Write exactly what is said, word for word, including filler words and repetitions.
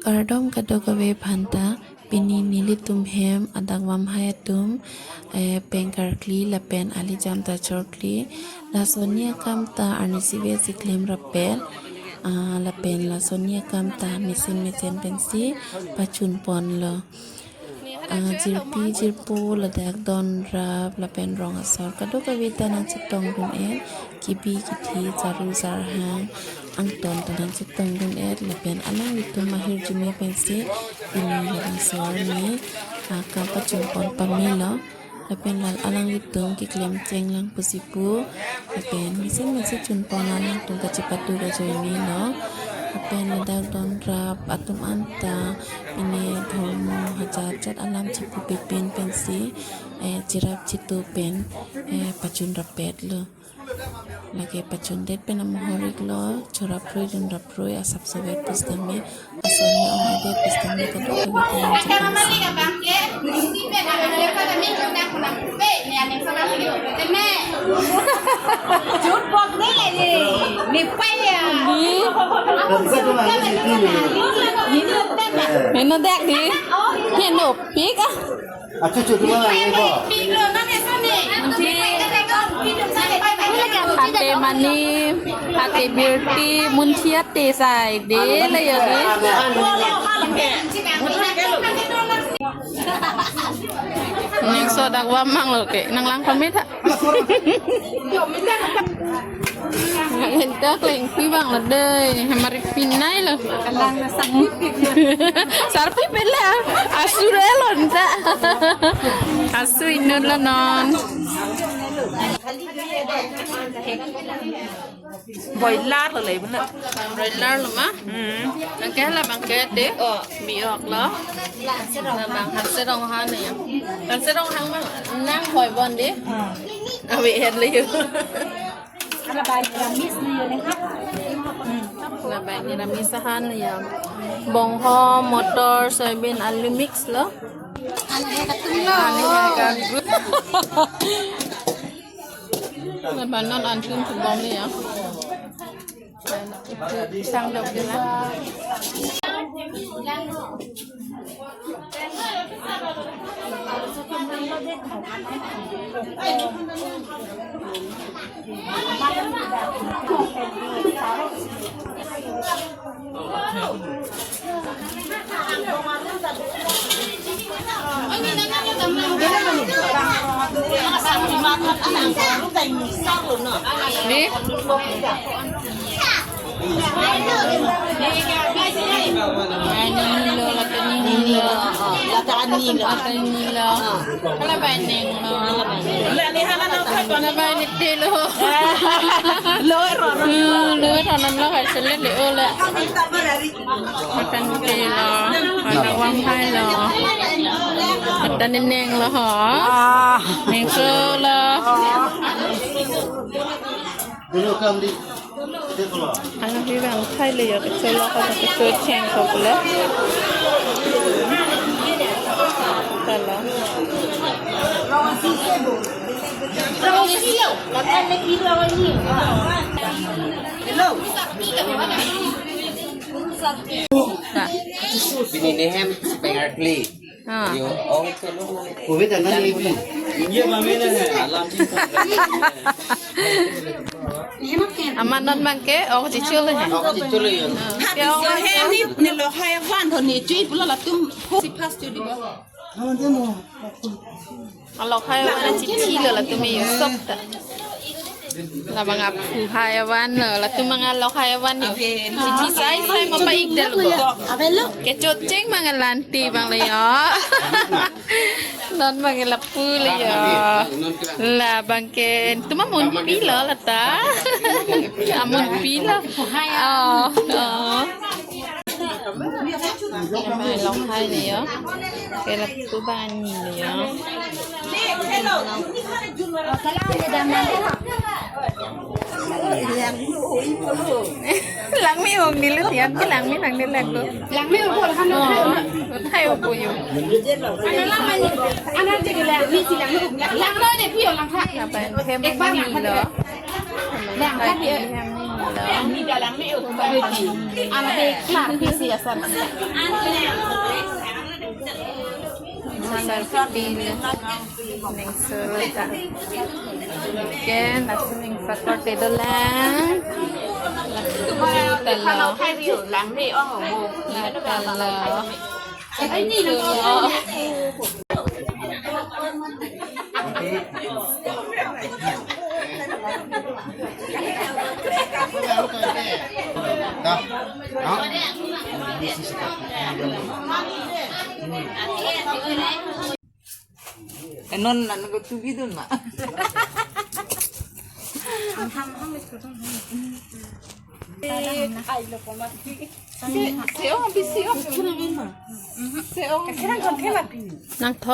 Kardom kadokave aphanta, pini nelitum hem adak vamhai atum, eh, peng karkli lapen alijam ta chorkli, lasonni akam ta arnisi ave si klem rapet, ah, lapen lasonni akam ta mesen mesen pensi pachun ponlo. Ah, jirpi jirpo ladak donrap lapen rong asor kadokave ta nangchetongdun-et, kebi kethe, charu charhang angton ta nangchetongdun-et, lapen alanglitum ahirjume pensi pini labangso arni, ah, kam pachun pon pamelo. Lapen la alanglitum keklem chenglang pusi pu, lapen mesen mesen chun pon alangtum kachepatu kajoinelo. Lapen ladak donrap atum anta pine dhormo hajat jat alam chepu pepin pensi, eh, cherap chetu pen, eh, pachun rapetlo. Lake pachundet pen amohor-iklo, chorap rui dunrap rui asapso vet pusitame, asonni ong-edet pusitame kadokave ta nangchepangsi. झूठ बोलने लगे, निपैया। Meno dak di. Heno pik ah. Achu chu tu mana ni bo? Ate mani, ate birti, munthi ate sai de la ya de. Neng so dak vamanglo ke, nanglang pamit ha. Nang enta klengpi abang lo dei, hemari pinai lo. Kalang na sarpi pik. Sarpi pik la, asur-et lo enta. Asu inut lo non. Broiler lo le buna. Broiler lo ma? Hmm. Nang ke la abang ke de. Oh. Bi-ok lo. Nang abang hanse rong han ya. Hanse rong han ma. Nang hoi bon de. Hmm. Ave het le yo. Ala bai Niramis na yo ne ha. Ala bai Niramis ahan ya. Bonghom, motor, soybean, alu mix lo. Ala he katung lo. Ala he katung. Ala bai non antum tu bom ya. Sang dok de la. Ni? Ani lo, lata ni lo. Lata ani lo. Lata ni lo. Ala bai neng lo. Ala bai neng lo. Ala bai neng te lo. Lo ro. Hmm, lo ro non lo hai sele le o le. Matan te lo. Matan wang hai lo. Matan neng lo ho. Ah. Neng so lo. Dulu kam di. Ano hi bang thai le ya, kecho lo ka, kecho cheng ko pula. Tala. Hello. Pini nehem pengarkli. Ha. Yo, ong itu lo. Covid ana ni ibi. Iya, mami na hai. Alam cinta. Amat non bangke, oh, cicil he. Oh, cicil ya. Ha, ke ong so he ni, ni lo hai van ho ni, cui pula latum, si pas tu di bawah. Aman demo. Alok hai avan chithi lo latum yo sok ta. Labang aphu hai avan lo, latum abang alok hai avan yo. Chithi sai sai ma pa-ik dal bo. Kecho cheng abang lanti abang lo yo. Non abang lapu lo yo. Labang ke, tuma mun pi lo lata. Amun pi lo. Oh, oh. Alok hai le yo. Ke lapu abang ni le yo. Langme ong ni le tian ke langme nang ne lang ko. Langme ong ko han. Oh, thai ong ko yo. Ana langme ni. Ana je ke langme si langme. Langme de pi yo lang kha. Apa hem ni lo. Lang kha pi. Ante klar pisi asar. Asar pin ningsolo ta. Ken laso ningso korte dolang. Laso talo. Talo. Ningsolo. Dah. No? Enon nang go tubi dun ma. Se-o, bisi-o. Se-o. Nangthon.